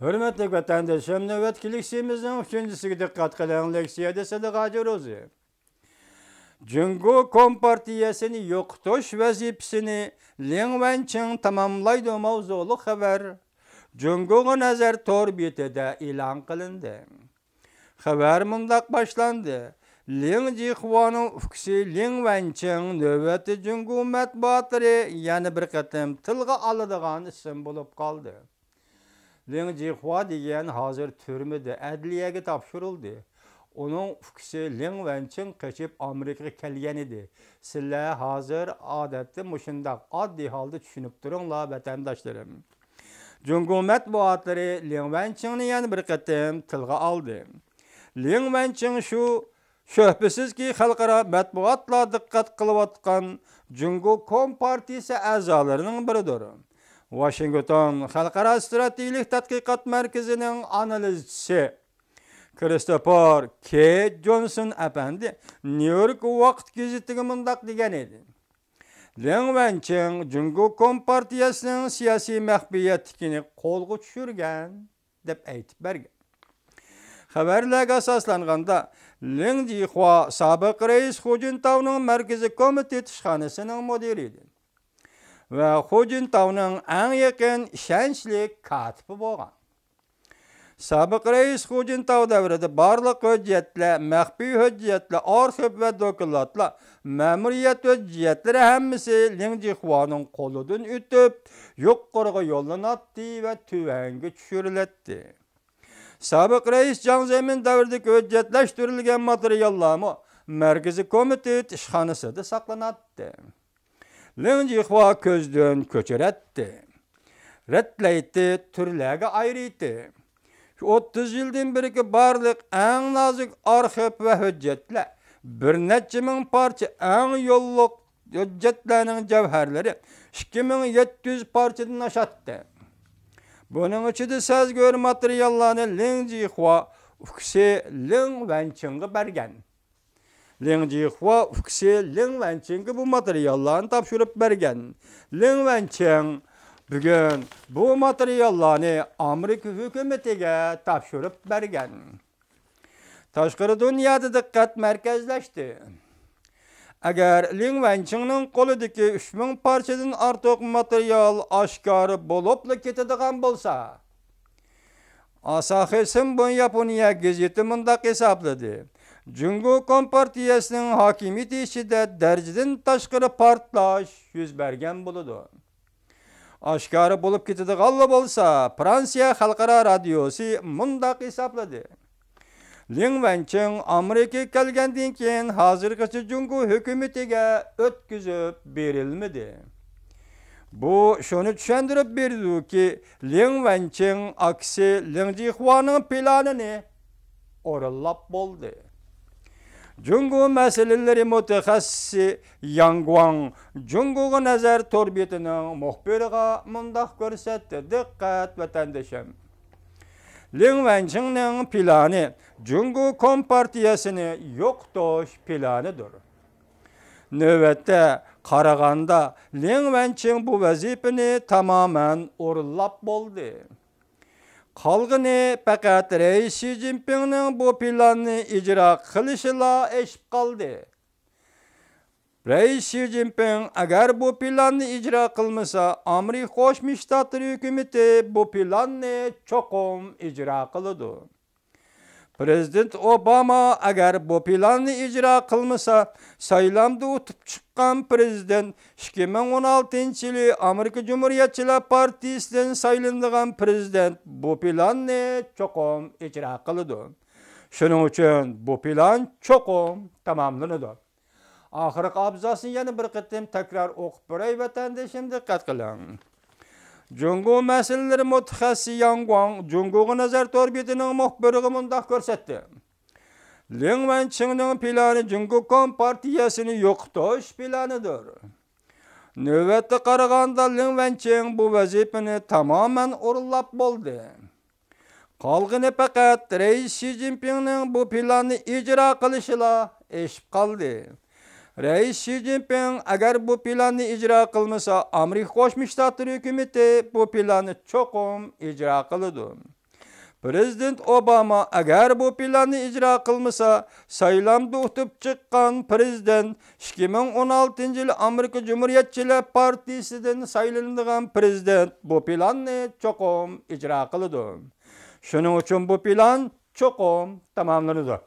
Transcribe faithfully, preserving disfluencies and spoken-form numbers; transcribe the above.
ھۆرمەتلىك ۋەتەندىشىم، نۆۋەتتىكى لېكسىيىمىزنىڭ ئۈچىنچىسىگە دىققەت قىلىڭ. لېكسىيەدە سىلىغا جۇرۇزى. جۇڭگو كومپارتىيەسىنى يوقىتىش ۋەزىپىسىنى لىڭ ۋەنچىڭ تاماملايدۇ ماۋزۇلۇق خەۋەر جۇڭگوغا نەزەر تور بېتىدە ئېلان قىلىندى. خەۋەر مۇنداق باشلاندى: لىڭ جىخۇانىڭ ئۇكىسى لىڭ ۋەنچىڭ نۆۋەتتە جۇڭگو مەتبۇئاتلىرى يەنە بىر قېتىم تىلغا ئالىدىغان ئىسىم بولۇپ قالدى. لىڭ جىخۇا دېگەن ھازىر تۈرمىدە، ئەدلىيەگە تاپشۇرۇلدى. ئۇنىڭ ئۇكىسى لىڭ ۋەنچىڭ قېچىپ ئامېرىكىغا كەلگەنىدى. سىلەر ھازىر ئادەتتە مۇشۇنداق ئاددىي ھالدا چۈشىنىپ تۇرۇڭلار، ۋەتەنداشلىرىم. جۇڭگو مەتبۇئاتلىرى لىڭ ۋەنچىڭنى يەنە بىر قېتىم تىلغا ئالدى. لىڭ ۋەنچىڭ شۇ شۈبھىسىزكى، خەلقئارا مەتبۇئاتلار دىققەت قىلىۋاتقان جۇڭگو كومپارتىيىسى ئەزالىرىنىڭ بىرىدۇر. ۋاشىنگتون خەلقئارا ئىستراتېگىيەلىك تەتقىقات مەركىزىنىڭ ئانالىزچىسى كرىستوفېر كېي جونسون ئەپەندى نيۇ يورك ۋاقىت گېزىتىگە مۇنداق دېگەن ئىدى: لىڭ ۋەنچىڭ جۇڭگو كومپارتىيىسىنىڭ سىياسىي مەخپىيەتلىكىنى قولغا چۈشۈرگەن، دەپ ئېيتىپ بەرگەن. خەۋەرلەرگە ئاساسلانغاندا، لىڭ جىخۇا سابىق رەئىس خۇ جىنتاۋنىڭ مەركىزىي كومىتېت ئىشخانىسىنىڭ مۇدىرى ئىدى ۋە خۇ جىنتاۋنىڭ ئەڭ يېقىن ئىشەنچلىك كاتىپى بولغان. سابىق رەئىس خۇ جىنتاۋ دەۋرىدە بارلىق ھۆججەتلەر، مەخپىي ھۆججەتلەر، ئارخىپ ۋە دوكلاتلار، مەمۇرىيەت ھۆججەتلىرى ھەممىسى لىڭ جىخۇانىڭ قولىدىن ئۆتۈپ، يۇقىرىغا يوللىناتتى ۋە تۆۋەنگە چۈشۈرۈلەتتى. سابىق رەئىس جاڭ زېمىن دەۋرىدىكى ھۆججەتلەشتۈرۈلگەن ماتېرىياللارمۇ مەركىزىي كومىتېت ئىشخانىسىدا ساقلىناتتى. لىڭ جىخۇا كۆزدىن كۆچۈرەتتى، رەتلەيتتى، تۈرلەرگە ئايرىيتتى. شۇ ئوتتۇز يىلدىن بېرىكى بارلىق ئەڭ نازۇك ئارخىپ ۋە ھۆججەتلەر، بىر نەچچە مىڭ پارچە ئەڭ يوللۇق ھۆججەتلەرنىڭ جەۋھەرلىرى ئىككى مىڭ يەتتە يۈز پارچىدىن ئاشاتتى. بۇنىڭ ئىچىدە سەزگۈر ماتېرىياللارنى لىڭ جىخۇا ئۇكىسى لىڭ ۋەنچىڭغا بەرگەن. لىڭ جىخۇا ئۇكىسى لىڭ ۋەنچىڭگە بۇ ماتېرىياللارنى تاپشۇرۇپ بەرگەن. لىڭ ۋەنچىڭ بۈگۈن بۇ ماتېرىياللارنى ئامېرىكا ھۆكۈمىتىگە تاپشۇرۇپ بەرگەن. تاشقىرى دۇنيادا دىققەت مەركەزلەشتى. ئەگەر لىڭ ۋەنچىڭنىڭ قولىدىكى ئۈچ مىڭ پارچىدىن ئارتۇق ماتېرىيال ئاشكارا بولۇپلا كېتىدىغان بولسا، ئاساخى سىنبۇن ياپونىيە گېزىتى مۇنداق ھېسابلىدى: جۇڭگو كومپارتىيەسىنىڭ ھاكىمىيىتى ئىچىدە دەرىجىدىن تاشقىرى پارتلاش يۈز بەرگەن بولىدۇ. ئاشكارا بولۇپ كېتىدىغانلا بولسا، فرانسىيە خەلقئارا رادىيوسى مۇنداق ھېسابلىدى: لىڭ ۋەنچىڭ ئامېرىكىغا كەلگەندىن كېيىن، ھازىرغىچە جۇڭگو ھۆكۈمىتىگە ئۆتكۈزۈپ بېرىلمىدى. بۇ شۇنى چۈشەندۈرۈپ بېرىدۇكى، لىڭ ۋەنچىڭ ئاكىسى لىڭ جىخۇانىڭ پىلانىنى ئورۇنلاپ بولدى. جۇڭگو مەسىلىلىرى مۇتەخەسسىسى ياڭ گۇاڭ جۇڭگوغا نەزەر تور بېتىنىڭ مۇخبىرىغا مۇنداق كۆرسەتتى: دىققەت، ۋەتەندىشىم! لىڭ ۋەنچىڭنىڭ پىلانى جۇڭگو كومپارتىيەسىنى يوقىتىش پىلانىدۇر. نۆۋەتتە قارىغاندا، لىڭ ۋەنچىڭ بۇ ۋەزىپىنى تامامەن ئورۇنلاپ بولدى. قالغىنى پەقەت رەئىس شى جىنپىڭنىڭ بۇ پىلاننى ئىجرا قىلىشىلا ئېشىپ قالدى. رەئىس شى جىنپىڭ ئەگەر بۇ پىلاننى ئىجرا قىلمىسا، ئامېرىكا قوشما شتاتلىرى ھۆكۈمىتى بۇ پىلاننى چوقۇم ئىجرا قىلىدۇ. پىرېزىدېنت ئوباما ئەگەر بۇ پىلاننى ئىجرا قىلمىسا، سايلامدا ئۇتۇپ چىققان پىرېزىدېنت، ئىككى مىڭ ئون ئالتىنچى يىلى ئامېرىكا جۇمھۇرىيەتچىلەر پارتىيىسىدىن سايلىنىدىغان پىرېزىدېنت بۇ پىلاننى چوقۇم ئىجرا قىلىدۇ. شۇنىڭ ئۈچۈن بۇ پىلان چوقۇم تاماملىنىدۇ. ئاخىرقى ئابزاسنى يەنە بىر قېتىم تەكرار ئوقۇپ بېرەي، ۋەتەندىشىم، دىققەت قىلىڭ. جۇڭگو مەسىلىلىرى مۇتەخەسسىسى ياڭ گۇاڭ جۇڭگوغا نەزەر تور بېتىنىڭ مۇخبىرىغا مۇنداق كۆرسەتتى: لىڭ ۋەنچىڭنىڭ پىلانى جۇڭگو كومپارتىيەسىنى يوقىتىش پىلانىدۇر. نۆۋەتتە قارىغاندا، لىڭ ۋەنچىڭ بۇ ۋەزىپىنى تامامەن ئورۇنلاپ بولدى. قالغىنى پەقەت رەئىس شى جىنپىڭنىڭ بۇ پىلاننى ئىجرا قىلىشىلا ئېشىپ قالدى. رەئىس شى جىنپىڭ ئەگەر بۇ پىلاننى ئىجرا قىلمىسا، ئامېرىكا قوشما شتاتلىرى ھۆكۈمىتى بۇ پىلاننى چوقۇم ئىجرا قىلىدۇ. پرېزىدېنت ئوباما ئەگەر بۇ پىلاننى ئىجرا قىلمىسا، سايلامدا ئۇتۇپ چىققان پرېزىدېنت ئىككى مىڭ ئون ئالتىنچى يىلى ئامېرىكا جۇمھۇرىيەتچىلەر پارتىيىسىدىن سايلىنىدىغان پرېزىدېنت بۇ پىلاننى چوقۇم ئىجرا قىلىدۇ. شۇنىڭ ئۈچۈن بۇ پىلان چوقۇم تاماملىنىدۇ.